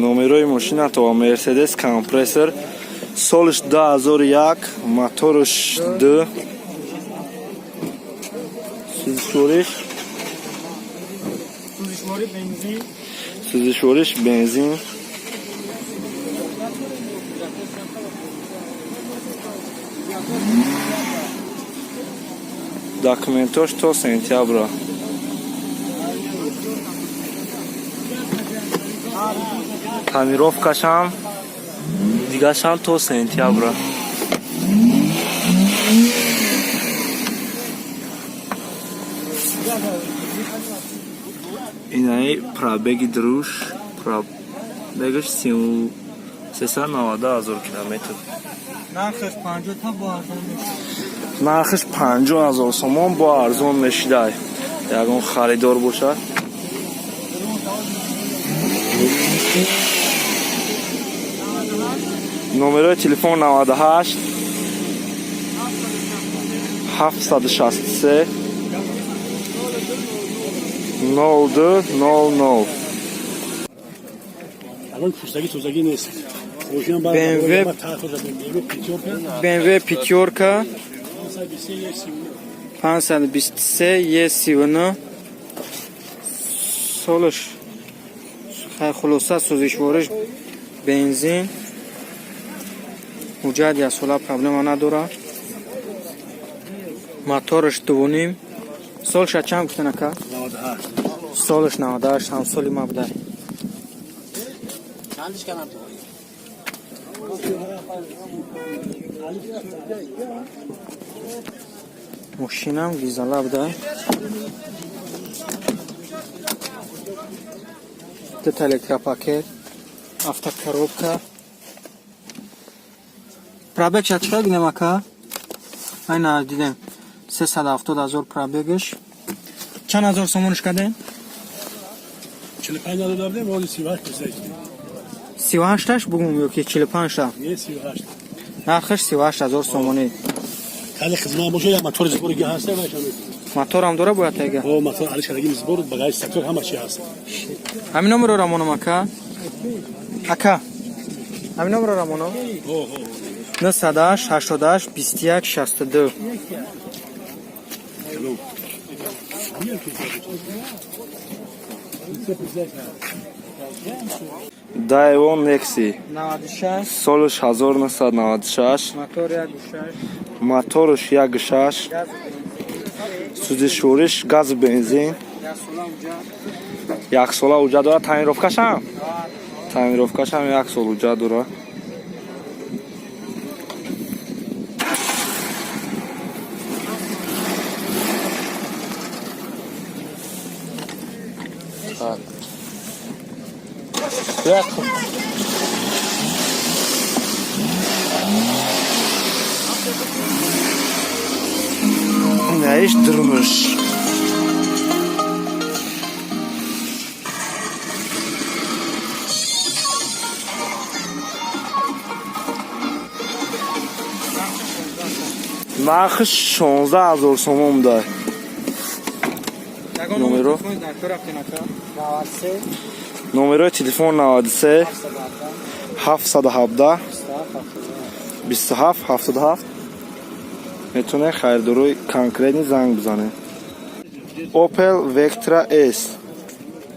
Номерои мошинато: Мерседес Компрессор, солиш 2001, моторш д, сӯзишвориш. Сӯзишворӣ бензин. Сӯзишвориш бензин. Документош то сентябра. Тонировкашам, дигашам то сентябра. Инаи пробеги друш, пробегаш 390 000 километр. Нархаш 50 та, бо арзон мешавад. Нархаш 50 000 сомон, бо арзон мешидай, ягон харидор бошад. Номерои телефон: 98 763 02 00. الان پوستگی توزگی نیست. BMW. BMW пятёрка, 523 Е 39, солаш. Хулоса, сӯзишвориш бензин, ҳуҷҷат яксола, проблема надорад. Мотораш дувуним. Солша чанд гуфтан, ака? Солаш 98, ҳамсоли ма буда. Чандиш кардам ту? Мошинам гизала буда. Дута электропакет, автокоробка. Пробег ча чӣ гинем, ака? Айна дидем, 370 000 пробегаш. Чанд ҳазор сомониш кардем? 45 ندادم ولی 38 پرسید. 38-таш бугум ё ки 45-та? نه، 38. Нархаш 38 000 сомонӣ. خیلی خدمت باشه یا موتور زبور که هسته باشه. Моторам дора бояд тега. او موتور علیش کردگی زبور بغیر سکتور همه چی هست. Ҳамин номеро рамонам, ака. Ака, ҳамин номеро рамонам: 908 88 21 62. کلو. Daewoo Nexi. 96. Солиш 1996. Мотор 1,6. Моторш 1,6, газ. Сӯзишвориш газ, бензин. Яксола уҷа. Як сола уҷа дорад. Тонировкашам як сол уҷа дорад. Так. Як. Инаиш дурмуш. Нархиш 16 000 сомон буда. Ягон Номеро? телефони дар кор рафтен, ака? Номерои телефон: 93 717 27 77. Метавонед харидорои конкретный занг бизанед. Opel Vectra S.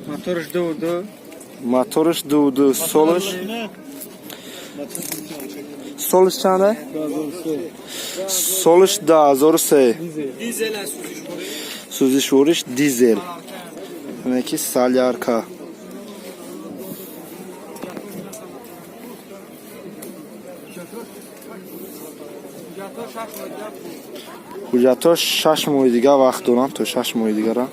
Моторш 2,2. Моторш 2,2. Солиш чанда? Солиш 2003. Сӯзишвориш дизел, яъне ки солярка. Ҳуҷҷатҳо 6 моҳи дига вақт доранд, то 6 моҳи дигара.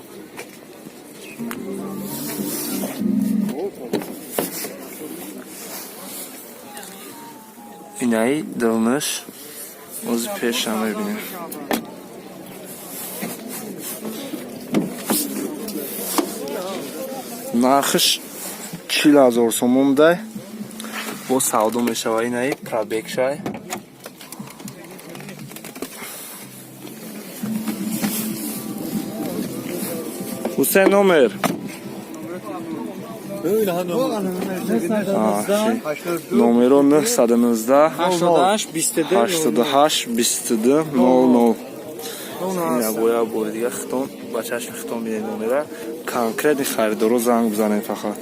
Инаи дилниш, ози пеша мебинем. Нархиш 40 000 сомон будай, бо савдо мешава. Инаи пробегшай. Ҳусейн, номер. Номеро 919 88 22 88 22 00. Ина боя бори дига хитон ба чашми хитон бинед номера. Конкретный харидоро занг бизанед фақат.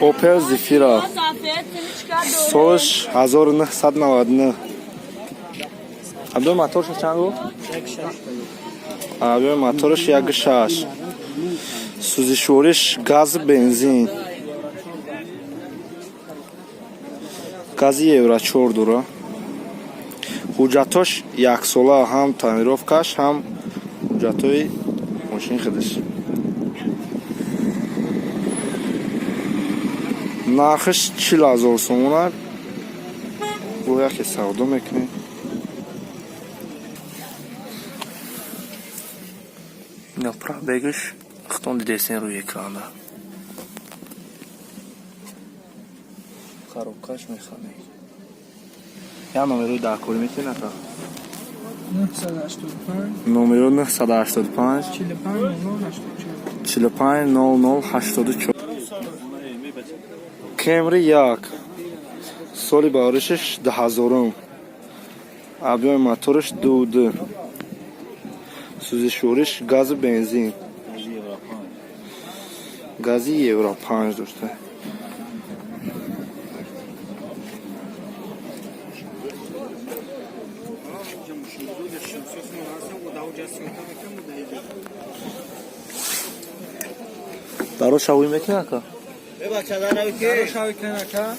Opel Zafira солаш 1999. Абдо, моторша чанд гуфт? Абдо, мотораш 1.6. Сӯзишвориш газ, бензин. Гази Евро 4 дора. Ҳуҷҷатош яксола, ҳам тонировкаш, ҳам ҳуҷҷатҳои мошини худаш. Нархаш 40 000 сомона. Бо яке савдо мекунем. Ина пробегаш хитон дидесен рӯи экранда. Коробкаш механем. Я номерои даркорӣ метавонед, ака? 985 Номеро 985 45 00 84. 45 00 84. Кемри як, соли бароришаш 2000-ум, объёми мотораш 2.2, сӯзишвориш газу бензин, гази Евро 5 дошта. Даро шавӣ мекунад, ака? Шави кунед, ака.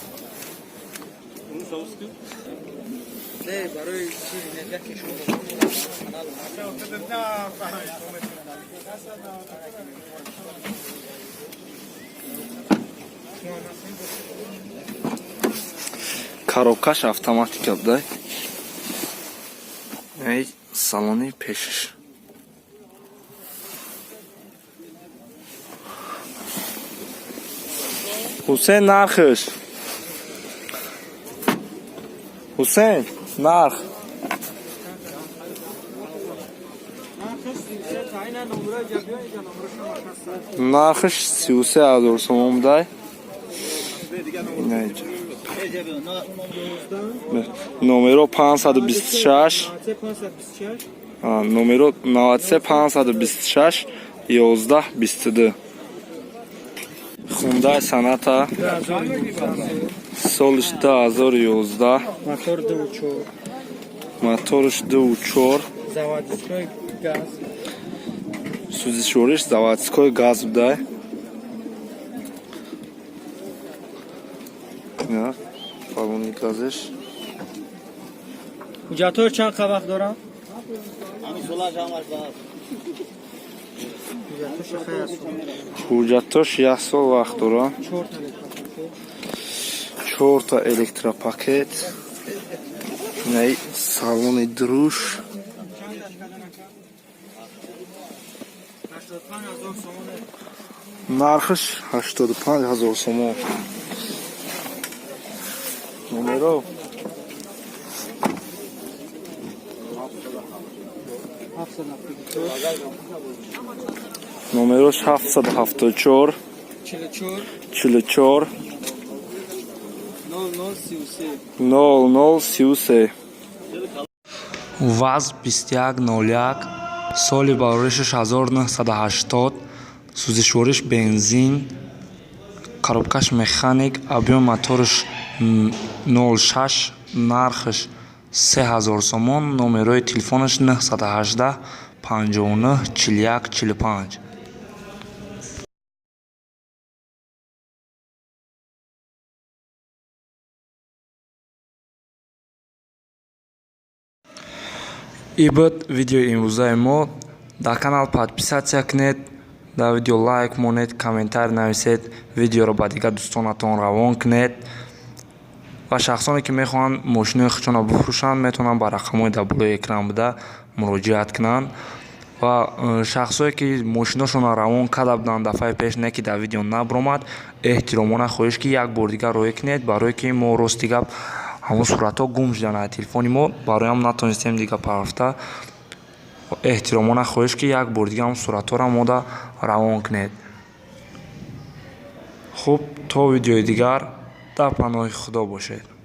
Не, барои чи не, яке шумо канал. Коробкаш автоматика буда. Эй, салони пешаш. Ҳусейн, нархш? Ҳусейн, нарх? Айна номро ҷабиё, иҷа номро шумо ҳаст. Нархш 33 000 сомон будай. Ина иҷа. Номеро 526. 526. Номеро 93 526 11 22. Хундай Соната, солиш 2011. Мотор 2.4. Моторш 2.4. Заводской газ. Сӯзишвориш заводской газ будай. Ина баллони газеш. Ҳуҷҷатҳо чанд қа вақт дорам? Ҳуҷҷатҳош хай аст. Ҳуҷҷатош як сол вақт дора. Чорта электропакет. Чорта электропакет. Инаи салони дуруш. 85 000 сомон. Нархаш 85 000 сомон. Номеро 774. Номерош 774. 44. 44. 00 33. 00 33. ВАЗ 2101, соли бароришаш 1980, сӯзишвориш бензин, коробкаш механик, объёми мотораш 06, нархаш 3000 сомон, номерои телефонаш 918 59 41 45. Ин буд видеои имрӯзаи мо. Дар канал подписаться кунед, дар видео лайк монед, комментарий нависед, видеоро ба дигар дӯстонатон равон кунед ва шахсоне, ки мехоҳанд мошинои худшонро бифурӯшанд, метавонанд ба рақамҳои дар болои экран буда муроҷиат кунанд ва шахсое, ки мошиношонро равон карда буданд дафъаи пеш, не ки дар видео набаромад, эҳтиромона хоҳиш, ки як бор дигар роҳӣ кунед, барое ки мо, рости гап, ҳамон суратҳо гум шуданд аз телефони мо, барои натонистем дига парафта. Эҳтиромона хоҳиш, ки як бор дига ҳамон суратҳоро мода равон кунед. Хуб, то видеои дигар дар паноҳи Худо бошед.